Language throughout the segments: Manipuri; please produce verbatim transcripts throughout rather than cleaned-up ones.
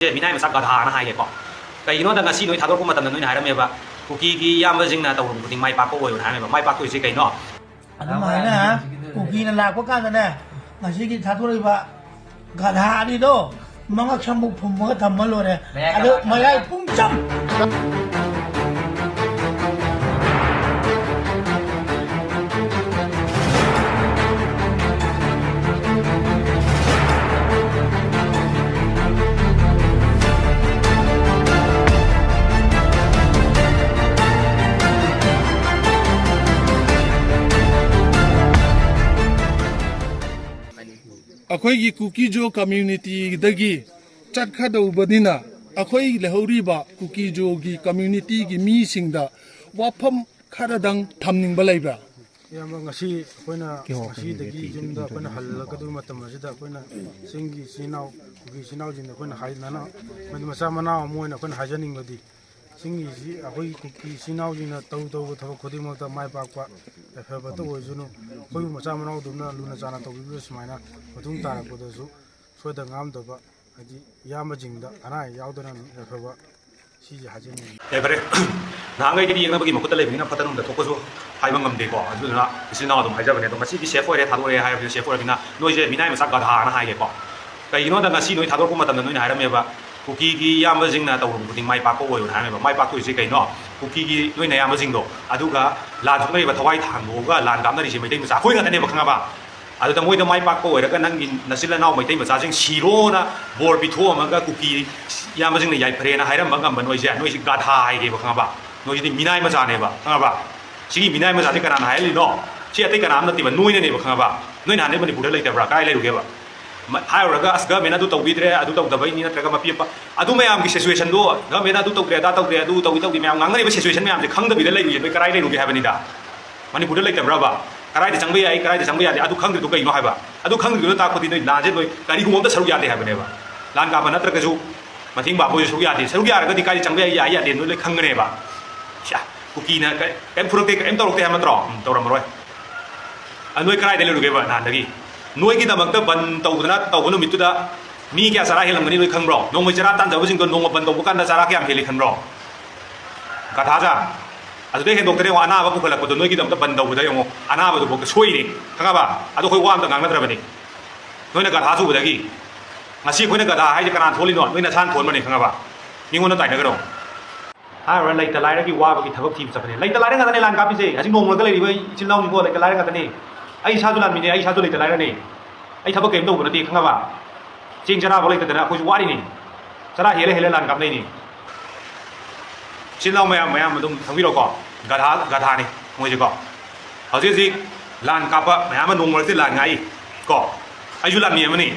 ꯃꯤꯅꯥꯏ ꯃꯆꯥ ꯒꯙꯥꯅ ꯍꯥꯏꯒꯦꯀꯣ꯫ ꯀꯩꯒꯤꯅꯣꯗ ꯉꯁꯤ ꯅꯣꯏ ꯊꯥꯗꯣꯔꯛꯄ ꯃꯇꯝꯗ ꯅꯣꯏꯅ ꯍꯥꯏꯔꯝꯃꯦꯕ, ꯀꯨꯀꯤꯒꯤ ꯏꯌꯥꯝꯕꯁꯤꯡꯅ ꯇꯧꯔꯨꯕ ꯈꯨꯗꯤꯡ ꯃꯥꯏ ꯄꯥꯛꯄ ꯑꯣꯏꯌꯣꯅ ꯍꯥꯏꯔꯝꯃꯦꯕ꯫ ꯃꯥꯏ ꯄꯥꯛꯇꯣꯏꯁꯦ ꯀꯩꯅꯣ? ꯑꯗꯨꯃꯥꯏꯅ ꯀꯨꯀꯤꯅ ꯂꯥꯛꯄ ꯀꯥꯟꯗꯅꯦ, ꯉꯁꯤꯒꯤ ꯊꯥꯗꯣꯔꯛꯏꯕ ꯒꯙꯥ ꯑꯅꯤꯗꯣ ꯃꯉꯛ ꯁꯝꯕꯨ ꯐꯨꯝꯃꯒ ꯊꯝꯃ ꯂꯣꯏꯔꯦ꯫ ꯃꯌꯥꯏ ꯑꯗꯨ ꯀꯥꯂꯛ ꯃꯌꯥꯏ ꯄꯨꯡꯆꯝ꯫ ꯑꯩꯈꯣꯏꯒꯤ ꯀꯨꯀꯤꯖꯣ ꯀꯝꯃ꯭ꯌꯨꯅꯤꯇꯤꯗꯒꯤ ꯆꯠꯀꯗꯧꯕꯅꯤꯅ, ꯑꯩꯈꯣꯏ ꯂꯩꯍꯧꯔꯤꯕ ꯀꯨꯀꯤꯖꯣꯒꯤ ꯀꯝꯃ꯭ꯌꯨꯅꯤꯇꯤꯒꯤ ꯃꯤꯁꯤꯡꯗ ꯋꯥꯐꯝ ꯈꯔꯗꯪ ꯊꯝꯅꯤꯡꯕ ꯂꯩꯕ꯭ꯔꯥ? ꯏꯌꯥꯝꯕ, ꯉꯁꯤ ꯑꯩꯈꯣꯏꯅ ꯉꯁꯤꯗꯒꯤ ꯌꯨꯝꯗ ꯑꯩꯈꯣꯏꯅ ꯍꯜꯂꯛꯀꯗꯕ ꯃꯇꯝ ꯑꯁꯤꯗ, ꯑꯩꯈꯣꯏꯅ ꯆꯤꯡꯒꯤ ꯏꯆꯤꯟ ꯏꯅꯥꯎ, ꯀꯨꯀꯤ ꯏꯆꯤꯟ ꯏꯅꯥꯎꯁꯤꯡꯗ ꯑꯩꯈꯣꯏꯅ ꯍꯥꯏ-, ꯅꯅ-, ꯃꯗꯨ ꯃꯆꯥ ꯃꯅꯥꯎ ꯑꯃ ꯑꯣꯏꯅ ꯑꯩꯈꯣꯏꯅ ꯍꯥꯏꯖꯅꯤꯡꯕꯗꯤ, ꯆꯤꯡꯒꯤꯁꯤ ꯑꯩꯈꯣꯏ ꯀꯨꯀꯤ ꯏꯆꯤꯟ ꯏꯅꯥꯎꯁꯤꯡꯅ ꯇꯧ ꯇꯧꯕ ꯊꯕꯛ ꯈꯨꯗꯤꯡꯃꯛꯇ ꯃꯥꯏ ꯄꯥꯛꯄ ꯌꯥꯏꯐꯕꯇ ꯑꯣꯏꯁꯅꯨ꯫ ꯑꯩꯈꯣꯏꯕꯨ ꯃꯆꯥ ꯃꯅꯥꯎꯗꯧꯅ ꯂꯨꯅ ꯆꯥꯟꯅ ꯇꯧꯕꯤꯕ ꯁꯨꯃꯥꯏꯅ ꯃꯇꯨꯡ ꯇꯥꯔꯛꯄꯗꯁꯨ ꯁꯣꯏꯗ ꯉꯥꯝꯗꯕ, ꯍꯥꯏꯗꯤ ꯏꯌꯥꯝꯕꯁꯤꯡꯗ ꯑꯅꯥ ꯑꯌꯦꯛ ꯌꯥꯎꯗꯅ ꯌꯥꯏꯐꯕ ꯁꯤꯁꯦ ꯍꯥꯏꯖꯅꯤꯡꯉꯤ꯫ ꯌꯥꯏꯐꯔꯦ꯫ ꯅꯍꯥꯟꯈꯩꯗꯒꯤ ꯌꯦꯛꯅꯕꯒꯤ ꯃꯈꯨꯠꯇ ꯂꯩꯕꯅꯤꯅ ꯐꯠꯇ ꯅꯨꯡꯗ ꯊꯣꯛꯄꯁꯨ ꯍꯥꯏꯕ ꯉꯝꯗꯦꯀꯣ꯫ ꯑꯗꯨꯗꯨꯅ ꯏꯆꯤꯟ ꯏꯅꯥꯎ ꯑꯗꯨꯝ ꯍꯥꯏꯖꯕꯅꯦ꯫ ꯑꯗꯣ ꯉꯁꯤꯗꯤ ꯁꯦꯐ ꯑꯣꯏꯔꯦ, ꯊꯥꯗꯣꯔꯛꯑꯦ ꯍꯥꯏꯕꯗꯨ ꯁꯦꯐ ꯑꯣꯏꯔꯕꯅꯤꯅ ꯅꯣꯏꯁꯦ ꯃꯤꯅꯥꯏ ꯃꯆꯥ ꯒꯙꯥꯅ ꯍꯥꯏꯒꯦꯀꯣ꯫ ꯀꯩꯒꯤꯅꯣꯗ ꯉꯁꯤ ꯅꯣꯏ ꯊꯥꯗꯣꯔꯛꯄ ꯃꯇꯝꯗ ꯅꯣꯏꯅ ꯍꯥꯏꯔꯝꯃꯦꯕ, ꯀꯨꯀꯤꯒꯤ ꯏꯌꯥꯝꯕꯁꯤꯡꯅ ꯇꯧꯔꯨꯕ ꯈꯨꯗꯤꯡ ꯃꯥꯏ ꯄꯥꯛꯄ ꯑꯣꯏꯌꯣꯅ ꯍꯥꯏꯔꯝꯃꯦꯕ꯫ ꯃꯥꯏ ꯄꯥꯛꯇꯣꯏꯁꯦ ꯀꯩꯅꯣ? ꯀꯨꯀꯤꯒꯤ ꯅꯣꯏ ꯅꯌꯥꯝꯕꯁꯤꯡꯗꯣ, ꯑꯗꯨꯒ ꯂꯥꯟ ꯁꯣꯛꯅꯔꯤꯕ ꯊꯋꯥꯏ ꯊꯥꯡꯗꯣꯛꯑꯒ ꯂꯥꯟ ꯀꯥꯞꯅꯔꯤꯁꯦ ꯃꯩꯇꯩ ꯃꯆꯥ ꯑꯩꯈꯣꯏ ꯉꯥꯛꯇꯅꯦꯕ, ꯈꯪꯉꯕ? ꯑꯗꯨꯗ ꯃꯣꯏꯗ ꯃꯥꯏ ꯄꯥꯛꯄ ꯑꯣꯏꯔꯒ ꯅꯪꯒꯤ ꯅꯆꯤꯟ ꯅꯅꯥꯎ ꯃꯩꯇꯩ ꯃꯆꯥꯁꯤꯡ ꯁꯤꯔꯣꯅ ꯕꯣꯔ ꯄꯤꯊꯣꯛꯑꯝꯃꯒ ꯀꯨꯀꯤ ꯏꯌꯥꯝꯕꯁꯤꯡꯅ ꯌꯥꯏꯐꯔꯦꯅ ꯍꯥꯏꯔꯝꯕ ꯉꯝꯕ ꯅꯣꯏꯁꯦ, ꯅꯣꯏꯁꯤ ꯒꯥꯙꯥ ꯍꯥꯏꯒꯦꯕ, ꯈꯪꯉꯕ? ꯅꯣꯏꯁꯤꯗꯤ ꯃꯤꯅꯥꯏ ꯃꯆꯥꯅꯦꯕ, ꯈꯪꯉꯕ? ꯁꯤꯒꯤ ꯃꯤꯅꯥꯏ ꯃꯆꯥꯁꯦ ꯀꯅꯥꯅ ꯍꯥꯏꯍꯜꯂꯤꯅꯣ? ꯁꯤ ꯑꯇꯩ ꯀꯅꯥ ꯑꯃ ꯅꯠꯇꯦꯕ, ꯅꯣꯏꯅꯅꯦꯕ, ꯈꯪꯉꯕ? ꯅꯣꯏ ꯅꯍꯥꯟꯗꯩ ꯃꯅꯤꯄꯨꯔꯗ ꯂꯩꯇꯕ꯭ꯔꯥ? ꯀꯥꯏ ꯂꯩꯔꯨꯒꯦꯕ? ꯃ-, ꯍꯥꯏꯔꯨꯔꯒ, "ꯑꯁ, ꯒꯚꯔꯟꯃꯦꯟꯅ ꯑꯗꯨ ꯇꯧꯕꯤꯗ꯭ꯔꯦ, ꯑꯗꯨ ꯇꯧꯗꯕꯩꯅꯤ, ꯅꯠꯇ꯭ꯔꯒ ꯃꯄꯤ ꯃꯄꯥ", ꯑꯗꯨ ꯃꯌꯥꯝꯒꯤ ꯁꯤꯆꯨꯋꯦꯁꯟꯗꯣ, "ꯒꯚꯔꯟꯃꯦꯟꯅ ꯑꯗꯨ ꯇꯧꯗ꯭ꯔꯦ, ꯑꯗꯥ ꯇꯧꯗ꯭ꯔꯦ", ꯑꯗꯨ ꯇꯧꯏ ꯇꯧꯗꯦ ꯃꯌꯥꯝ ꯉꯥꯡꯅꯔꯤꯕ ꯁꯤꯆꯨꯋꯦꯁꯟ ꯃꯌꯥꯝꯁꯦ ꯈꯪꯗꯕꯤꯗ ꯂꯩꯔꯨꯏꯌꯦ, ꯅꯣꯏ ꯀꯔꯥꯏ ꯂꯩꯔꯨꯒꯦ ꯍꯥꯏꯕꯅꯤꯗ? ꯃꯅꯤꯄꯨꯔꯗ ꯂꯩꯇꯕ꯭ꯔꯕ? ꯀꯔꯥꯏꯗ ꯆꯪꯕ ꯌꯥꯏ, ꯀꯔꯥꯏꯗ ꯆꯪꯕ ꯌꯥꯗꯦ, ꯑꯗꯨ ꯈꯪꯗ꯭ꯔꯤꯗꯣ ꯀꯩꯅꯣ ꯍꯥꯏꯕ? ꯑꯗꯨ ꯈꯪꯗ꯭ꯔꯤꯗꯨꯅ ꯇꯥꯛꯄꯗꯤ ꯅꯣꯏ ꯂꯥꯟꯁꯦ ꯅꯣꯏ ꯀꯔꯤꯒꯨꯝꯕ ꯑꯝꯇ ꯁꯔꯨꯛ ꯌꯥꯗꯦ ꯍꯥꯏꯕꯅꯦꯕ꯫ ꯂꯥꯟ ꯀꯥꯞꯄ ꯅꯠꯇ꯭ꯔꯒꯁꯨ ꯃꯇꯦꯡ ꯄꯥꯡꯕ ꯑꯣꯏꯔꯁꯨ ꯁꯔꯨꯛ ꯌꯥꯗꯦ꯫ ꯁꯔꯨꯛ ꯌꯥꯔꯒꯗꯤ ꯀꯥꯏꯗ ꯆꯪꯕ ꯌꯥꯏ, ꯌꯥꯏ ꯌꯥꯗꯦ ꯅꯣꯏ ꯂꯣꯏ ꯈꯪꯒꯅꯦꯕ꯫ ꯁ꯭ꯌꯥ, ꯀꯨꯀꯤꯅ ꯀ-, ꯀꯩꯝ ꯐꯨꯔꯛꯇꯦ, ꯀꯩꯝ ꯇꯧꯔꯛꯇꯦ ꯍꯥꯏꯕ ꯅꯠꯇ꯭ꯔꯣ? ꯎꯝ, ꯇꯧꯔꯝꯃꯔꯣꯏ꯫ ꯑ, ꯅꯣꯏ ꯀꯗꯥꯏꯗ ꯂꯩꯔꯨꯒꯦꯕ ꯅꯍꯥꯟꯗꯒꯤ? ꯅꯣꯏꯒꯤꯗꯃꯛꯇ ꯕꯟ ꯇꯧꯗꯅ ꯇꯧꯕ ꯅꯨꯃꯤꯠꯇꯨꯗ ꯃꯤ ꯀꯌꯥ ꯆꯔꯥ ꯍꯦꯜꯂꯝꯒꯅꯤ ꯅꯣꯏ ꯈꯪꯕ꯭ꯔꯣ? ꯅꯣꯡꯃꯩ ꯆꯔꯥ ꯇꯥꯟꯖꯕꯁꯤꯡꯗꯣ ꯅꯣꯡꯃ ꯕꯟ ꯇꯧꯕ ꯀꯥꯟꯗ ꯆꯔꯥ ꯀꯌꯥꯝ ꯍꯦꯜꯂꯤ ꯈꯟꯕ꯭ꯔꯣ? ꯒꯙꯥꯖꯥ, ꯑꯗꯨꯗꯩ ꯍꯦꯟꯗꯣꯛꯇꯔꯦ ꯌꯦꯡꯉꯣ, ꯑꯅꯥꯕ ꯄꯨꯈꯠꯂꯛꯄꯗꯣ ꯅꯣꯏꯒꯤꯗꯃꯛꯇ ꯕꯟ ꯇꯧꯕꯗ ꯌꯦꯡꯉꯣ, ꯑꯅꯥꯕꯗꯨꯐꯥꯎꯗ ꯁꯣꯏꯔꯦ, ꯈꯪꯉꯕ? ꯑꯗꯣ ꯑꯩꯈꯣꯏ ꯋꯥ ꯑꯝꯇ ꯉꯥꯡꯅꯗ꯭ꯔꯕꯅꯤ, ꯅꯣꯏꯅ ꯒꯙꯥ ꯆꯨꯕꯗꯒꯤ꯫ ꯉꯁꯤ ꯑꯩꯈꯣꯏꯅ ꯒꯙꯥ ꯍꯥꯏꯁꯦ ꯀꯅꯥꯅ ꯊꯣꯛꯍꯜꯂꯤꯅꯣ? ꯅꯣꯏ ꯅꯁꯥꯅ ꯊꯣꯛꯍꯟꯕꯅꯤ, ꯈꯪꯉꯕ? ꯃꯤꯉꯣꯟꯗ ꯇꯥꯏꯅꯒꯅꯣ꯫ ꯍꯥꯏꯔꯨꯔ ꯂꯩꯇ ꯂꯥꯏꯔꯒꯤ ꯋꯥꯕꯒꯤ ꯊꯕꯛ ꯊꯤꯕ ꯆꯠꯄꯅꯦ꯫ ꯂꯩꯇ ꯂꯥꯏꯔ ꯉꯥꯛꯇꯅꯦ ꯂꯥꯟ ꯀꯥꯞꯄꯤꯁꯦ꯫ ꯍꯧꯖꯤꯛ ꯅꯣꯡꯃꯗ ꯂꯩꯔꯤꯕ ꯏꯆꯤꯜ ꯏꯅꯥꯎꯁꯤꯡꯕꯣ ꯂꯩꯇ ꯂꯥꯏꯔ ꯉꯥꯛꯇꯅꯦ꯫ ꯑꯩ ꯏꯁꯥꯁꯨ ꯂꯥꯟꯃꯤꯅꯦ, ꯑꯩ ꯏꯁꯥꯁꯨ ꯂꯩꯇ ꯂꯥꯏꯔꯅꯦ꯫ ꯑꯩ ꯊꯕꯛ ꯀꯔꯤꯝ ꯇꯧꯕ ꯅꯠꯇꯦ, ꯈꯪꯉꯕ? ꯆꯦꯡ ꯆꯔꯥꯐꯥꯎ ꯂꯩꯇꯗꯅ ꯑꯩꯈꯣꯏꯁꯨ ꯋꯥꯔꯤꯅꯦ꯫ ꯆꯔꯥ ꯍꯦꯜꯂ ꯍꯦꯜꯂ ꯂꯥꯟ ꯀꯥꯞꯅꯩꯅꯦ꯫ ꯏꯆꯤꯜ ꯏꯅꯥꯎ ꯃꯌꯥꯝ, ꯃꯌꯥꯝ ꯑꯗꯨꯝ ꯈꯪꯕꯤꯔꯣꯀꯣ꯫ ꯒꯙꯥ, ꯒꯙꯥꯅꯤ ꯃꯣꯏꯁꯦꯀꯣ꯫ ꯍꯧꯖꯤꯛ ꯍꯧꯖꯤꯛ ꯂꯥꯟ ꯀꯥꯞꯄ ꯃꯌꯥꯝ ꯑꯃ ꯅꯣꯡ ꯃꯔꯛꯇ ꯂꯥꯟ ꯉꯥꯛꯏ ꯀꯣ꯫ ꯑꯩꯁꯨ ꯂꯥꯟꯃꯤ ꯑꯃꯅꯤ꯫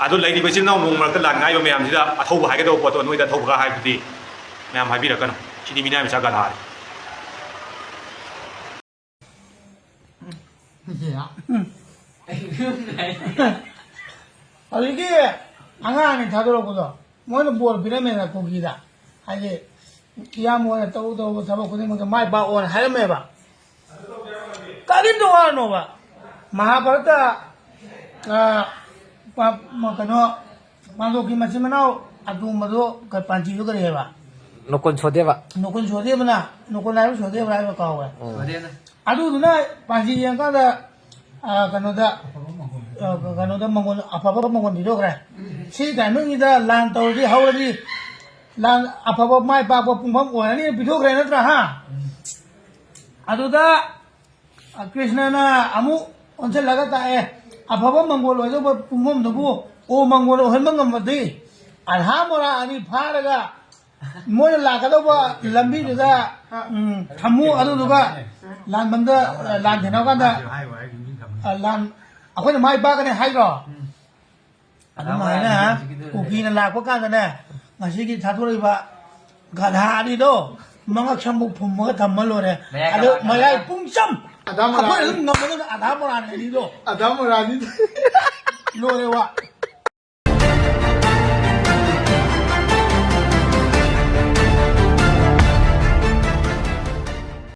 ꯑꯗꯣ ꯂꯩꯔꯤꯕ ꯏꯆꯤꯜ ꯏꯅꯥꯎ ꯅꯣꯡ ꯃꯔꯛꯇ ꯂꯥꯟ ꯉꯥꯏꯕ ꯃꯌꯥꯝꯁꯤꯗ ꯑꯊꯧꯕ ꯍꯥꯏꯒꯗꯧꯕ ꯄꯣꯠꯇꯣ ꯅꯣꯏꯗ ꯑꯊꯧꯕꯒ ꯍꯥꯏꯕꯗꯤ ꯃꯌꯥꯝ ꯍꯥꯏꯕꯤꯔꯛꯀꯅꯨ꯫ ꯁꯤꯗꯤ ꯃꯤꯅꯥꯏ ꯃꯆꯥ ꯒꯙꯥꯅꯤ꯫ ꯍꯧꯖꯤꯛꯀꯤ ꯑꯉꯥꯡ ꯑꯅꯤ ꯊꯥꯗꯣꯔꯛꯄꯗꯣ, ꯃꯣꯏꯅ ꯕꯣꯔ ꯄꯤꯔꯝꯃꯦꯅ ꯀꯨꯀꯤꯗ, ꯍꯥꯏꯗꯤ, "ꯏꯌꯥꯝꯕ ꯍꯣꯏꯅ ꯇꯧ ꯇꯧꯕ ꯊꯕꯛ ꯈꯨꯗꯤꯡꯃꯛꯇ ꯃꯥꯏ ꯄꯥꯛꯑꯣꯅ" ꯍꯥꯏꯔꯝꯃꯦꯕ꯫ ꯀꯔꯤꯝꯇ ꯋꯥꯔꯅꯣꯕ꯫ ꯃꯍꯥꯚꯥꯔꯠꯇ, ꯑ, ꯄ-, ꯃ-, ꯀꯩꯅꯣ, ꯃꯥꯟꯗꯣꯞꯀꯤ ꯃꯆꯤꯟ ꯃꯅꯥꯎ ꯑꯇꯣꯝꯕꯗꯣ ꯀ-, ꯄꯥꯟꯖꯤꯗꯣ ꯀꯔꯤ ꯍꯥꯏꯕ? ꯅꯣꯀꯣꯟ ꯁꯣꯗꯦꯕ꯫ ꯅꯣꯀꯣꯟ ꯁꯣꯗꯦꯕꯅ, ꯅꯣꯀꯣꯟ ꯍꯥꯏꯕ ꯁꯣꯗꯦꯕ ꯍꯥꯏꯕ ꯀꯥꯎꯈ꯭ꯔꯦ꯫ ꯎꯝ꯫ ꯑꯗꯨꯗꯨꯅ ꯄꯥꯟꯖꯤ ꯌꯦꯡꯀꯥꯟꯗ, ꯑ, ꯀꯩꯅꯣꯗ, ꯑ, ꯀꯩꯅꯣꯗ ꯃꯉꯣꯟ ꯑꯐꯕ ꯃꯉꯣꯟ ꯄꯤꯊꯣꯛꯈ꯭ꯔꯦ꯫ ꯁꯤ ꯇꯥꯏꯃꯤꯡꯁꯤꯗ ꯂꯥꯟ ꯇꯧꯔꯗꯤ ꯍꯧꯔꯗꯤ ꯂꯥꯟ ꯑꯐꯕ ꯃꯥꯏ ꯄꯥꯛꯄ ꯄꯨꯡꯐꯝ ꯑꯣꯏꯔꯅꯤ ꯄꯤꯊꯣꯛꯈ꯭ꯔꯦ ꯅꯠꯇ꯭ꯔꯥ, ꯍꯥ? ꯑꯗꯨꯗ ꯀ꯭ꯔꯤꯁꯅꯅ ꯑꯃꯨꯛ ꯑꯣꯟꯁꯤꯜꯂꯒ ꯇꯥꯛꯑꯦ, ꯑꯐꯕ ꯃꯪꯒꯣꯜ ꯑꯣꯏꯗꯧꯕ ꯄꯨꯡꯐꯝꯗꯨꯕꯨ ꯑꯣ ꯃꯪꯒꯣꯜ ꯑꯣꯏꯍꯟꯕ ꯉꯝꯃꯗꯤ ꯑꯙꯥ ꯃꯣꯔꯥ ꯑꯅꯤ ꯐꯥꯔꯒ ꯃꯣꯏꯅ ꯂꯥꯛꯀꯗꯧꯕ ꯂꯝꯕꯤꯗꯨꯗ, ꯎꯝ, ꯊꯝꯃꯨ, ꯑꯗꯨꯗꯨꯒ ꯂꯥꯟꯐꯝꯗ, ꯂꯥꯟ ꯊꯦꯡꯅꯕ ꯀꯥꯟꯗ, ꯑ, ꯂꯥꯟ, ꯑꯩꯈꯣꯏꯅ ꯃꯥꯏ ꯄꯥꯛꯀꯅꯤ ꯍꯥꯏꯗ꯭ꯔꯣ? ꯑꯗꯨꯃꯥꯏꯅ ꯀꯨꯀꯤꯅ ꯂꯥꯛꯄ ꯀꯥꯟꯗꯅꯦ, ꯉꯁꯤꯒꯤ ꯊꯥꯗꯣꯔꯛꯏꯕ ꯒꯙꯥ ꯑꯅꯤꯗꯣ ꯃꯉꯛ ꯁꯝꯕꯨ ꯐꯨꯝꯃꯒ ꯊꯝꯃ ꯂꯣꯏꯔꯦ꯫ ꯃꯌꯥꯏ ꯑꯗꯣ ꯀꯃꯥꯏꯅ ꯃꯌꯥꯏ ꯄꯨꯡꯆꯝ, ꯑꯗꯥ ꯃꯣꯔꯥ ꯑꯩꯈꯣꯏꯅ ꯑꯗꯨꯝ ꯉꯝꯃꯒ ꯑꯗꯥ ꯃꯣꯔꯥꯅꯤ ꯑꯅꯤꯗꯣ꯫ ꯑꯗꯥ ꯃꯣꯔꯥꯅꯤ꯫ ꯂꯣꯏꯔꯦ ꯋꯥ꯫